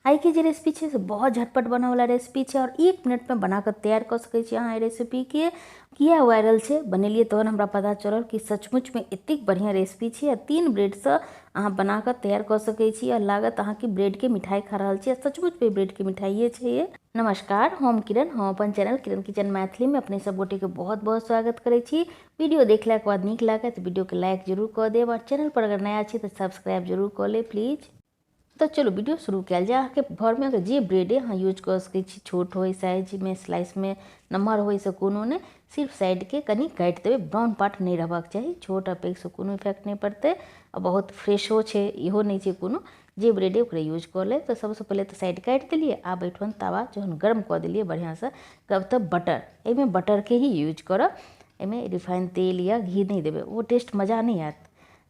आइके जे रेसिपी छै से बहुत झटपट बनयवला रेसिपी छै आओर 1 मिनटमे बनाकऽ तैयार कऽ सकै छी अहाँ एहि रेसिपीके। किया वायरल छै बनेलियै तहन हमरा पता चलल कि सचमुचमे एतेक बढ़िआँ रेसिपी छै आ 3 ब्रेडसँ अहाँ बनाकऽ तैयार कऽ सकै छी आ लागत अहाँ कि ब्रेडके मिठाइ खा रहल छी आ सचमुचमे ब्रेडके मिठाइए छै। नमस्कार, हम किरण, हम अपन चैनल किरण किचन मैथिलीमे अपने सब गोटेके बहुत बहुत स्वागत करै छी। वीडियो देखलाके बाद नीक लागत तऽ वीडियोके लाइक जरूर कऽ देब आओर चैनल पर अगर नया छी तऽ सब्सक्राइब जरूर कऽ लेब प्लीज। तऽ चलू वीडियो शुरू कयल जाय। अहाँके घरमे अगर जे ब्रेड अइ अहाँ यूज कऽ सकै छी, छोट होइ साइजमे, स्लाइसमे, नमहर होइ से कोनो नहि, सिर्फ साइडके कनि काटि देबै, ब्राउन पार्ट नहि रहबाक चाही। छोट आ पैघसँ कोनो इफेक्ट नहि पड़तै आ बहुत फ्रेशो छै, इहो नहि छै कोनो, जे ब्रेड अइ ओकरे यूज कऽ लेब। तऽ सबसँ पहिले तऽ साइड काटि देलियै। आब एहिठाम तावा जहन गर्म कऽ देलियै बढ़िआँसँ, तब तऽ बटर, एहिमे बटरके ही यूज करब, एहिमे रिफाइन तेल या घी नहि देबै, ओ टेस्ट मजा नहि आयत।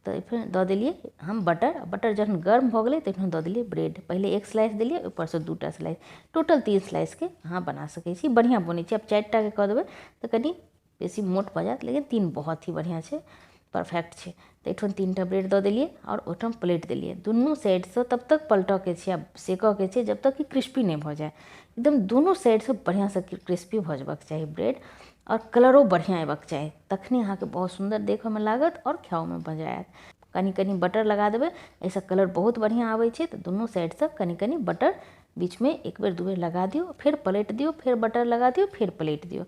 तऽ फेर दऽ देलियै हम बटर। बटर जखन गर्म भऽ गेलै तखन दऽ देलियै ब्रेड। पहिले 1 स्लाइस देलियै, ऊपरसँ 2टा स्लाइस, टोटल 3 स्लाइसके अहाँ बना सकै छी, बढ़िआँ बनै छै। आब 4टाके कऽ देबै तऽ कनि बेसी मोट भऽ जायत, लेकिन 3 बहुत ही बढ़िआँ छै, परफेक्ट छै। तऽ एहिठाम 3टा ब्रेड दऽ देलियै आओर ओहिठाम पलटि देलियै दुनू साइडसँ। तब तक पलटऽके छै आ सेकऽके छै जब तक कि क्रिस्पी नहि भऽ जाय। एकदम दुनू साइडसँ बढ़िआँसँ क्रिस्पी भऽ जेबाक चाही ब्रेड आओर कलरो बढ़िआँ अयबाक चाही, तखने अहाँके बहुत सुन्दर देखऽमे लागत आओर खाओमे मजा आयत। कनि कनि बटर लगा देबै, एहिसँ कलर बहुत बढ़िआँ आबै छै। तऽ दुनू साइडसँ कनि कनि बटर बीचमे 1 बेर 2 बेर लगा दियौ, फेर पलटि दियौ, फेर बटर लगा दियौ, फेर पलटि दियौ।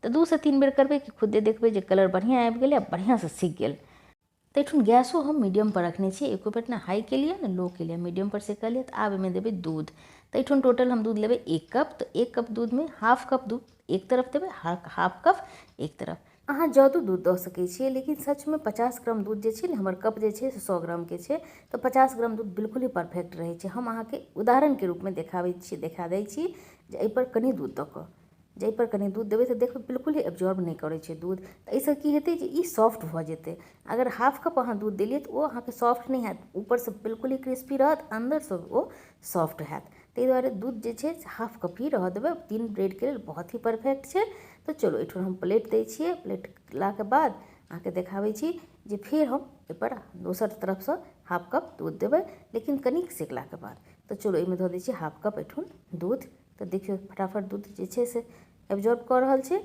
तऽ 2 से 3 बेर करबै कि खुदे देखबै जे कलर बढ़िआँ आबि गेलै आ बढ़िआँसँ सीख गेल। तऽ एहिठाम गैसो हम मीडियमपर रखने छी, एको बेर ने हाई केलियै ने लो केलियै, मीडियमपर सेकलियै। तऽ आब एहिमे देबै दूध। तऽ एहिठाम टोटल हम दूध लेबै 1 कप। तऽ 1 कप दूधमे हाफ कप दूध एक तरफ देबै, हाफ कप एक तरफ। अहाँ जादो दूध दऽ सकै छियै, लेकिन सचमे 50 ग्राम दूध जे छै ने, हमर कप जे छै से 100 ग्रामके छै, तऽ 50 ग्राम दूध बिल्कुल ही परफेक्ट रहै छै। हम अहाँके उदाहरणके रूपमे देखाबै छी, देखा दै छी जे एहिपर कनि दूध दऽ कऽ, जाहिपर कनि दूध देबै तऽ देखबै बिल्कुल ही एब्जॉर्ब नहि करै छै दूध। तऽ एहिसँ की हेतै जे ई सॉफ्ट भऽ जेतै। अगर हाफ कप अहाँ दूध देलियै तऽ ओ अहाँके सॉफ्ट नहि हैत, ऊपरसँ बिल्कुल ही क्रिस्पी रहत, अन्दरसँ ओ सॉफ्ट हैत। ताहि दुआरे दूध जे छै से हाफ कप ही रहऽ देबै, 3 ब्रेडके लेल बहुत ही परफेक्ट छै। तऽ चलू एहिठाम हम प्लेट दै छियै। प्लेटलाके बाद अहाँके देखाबै छी जे फेर हम एहिपर दोसर तरफसँ हाफ कप दूध देबै, लेकिन कनिक सेकलाके बाद। तऽ चलू एहिमे धऽ दै छियै हाफ कप एहिठाम दूध। तऽ देखियौ फटाफट दूध जे छै से एब्जॉर्ब कऽ रहल छै।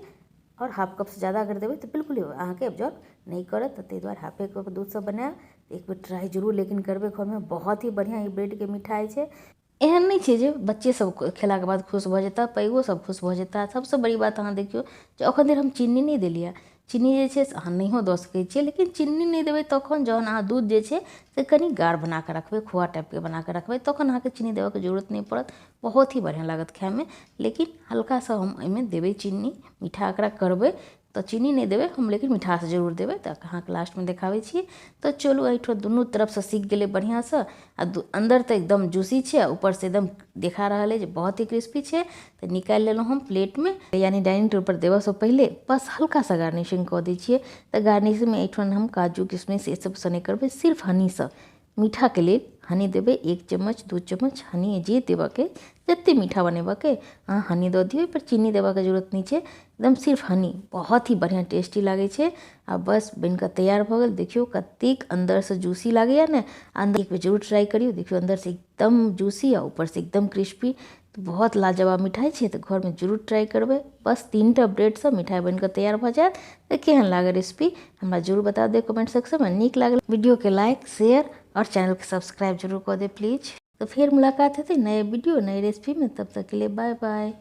आओर हाफ कपसँ ज्यादा अगर देबै तऽ बिल्कुल अहाँके एब्जॉर्ब नहि करत। तऽ ताहि दुआरे हाफे कप दूधसँ बनायब। एक बेर ट्राइ जरूर लेकिन करबै घरमे, बहुत ही बढ़िआँ ई ब्रेडके मिठाइ छै। एहन नहि छै जे बच्चे सब खेलाके बाद खुश भऽ जेता, पैघो सब खुश भऽ जेता। सबसँ बड़ी बात अहाँ देखियौ जे एखन धरि हम चीनी नहि देलियै। चीनी जे छै से अहाँ नहियो दऽ सकै छियै, लेकिन चीनी नहि देबै तखन जहन अहाँ दूध जे छै से कनि गाढ़ बनाकऽ रखबै, खोआ टाइपके बनाकऽ रखबै, तखन अहाँके चीनी देबऽके जरूरत नहि पड़त, बहुत ही बढ़िआँ लागत खाइमे। लेकिन हल्का सा हम एहिमे देबै चीनी, मीठा एकरा करबै तऽ चीनी नहि देबै हम, लेकिन मिठास जरूर देबै। तऽ अहाँके लास्टमे देखाबै छी। तऽ चलू एहिठाम दुनू तरफसँ सीख गेलै बढ़िआँसँ आ अन्दर तऽ एकदम जूसी छै आ ऊपरसँ एकदम देखा रहल अइ जे बहुत ही क्रिस्पी छै। तऽ निकालि लेलहुँ हम प्लेटमे, यानी डाइनिंग टेबलपर देबऽसँ पहिले बस हल्का सा गार्निशिंग कऽ दै छियै। तऽ गार्निशिंगमे एहिठाम हम काजू किशमिश ई सबसँ नहि करबै, सिर्फ हनीसँ मीठाके लेल हनी देबै, 1 चम्मच 2 चम्मच हनी जे देबऽके, जते मीठा बनेबऽके अहाँ हनी दऽ दियौ, एहिपर चीनी देबऽके जरूरत नहि छै, एकदम सिर्फ हनी बहुत ही बढ़िआँ टेस्टी लागै छै। आ बस बनिकऽ तैयार भऽ गेल। देखियौ कतेक अन्दरसँ जूसी लागैए ने, अन्दर एक बेर जरूर ट्राइ करियौ। देखियौ अन्दरसँ एकदम जूसी आ ऊपरसँ एकदम क्रिस्पी, तऽ बहुत लाजवाब मिठाइ छै। तऽ घरमे जरूर ट्राइ करबै। बस 3टा ब्रेडसँ मिठाइ बनिकऽ तैयार भऽ जायत। तऽ केहन लागल रेसिपी हमरा जरूर बता देब कमेंट सेक्शनमे। नीक लागल वीडियोके लाइक शेयर आओर चैनलके सब्सक्राइब जरूर कऽ देब प्लीज। तऽ फेर मुलाकात हेतै नए वीडियो नए रेसिपीमे, तब तक के लिए बाय बाय।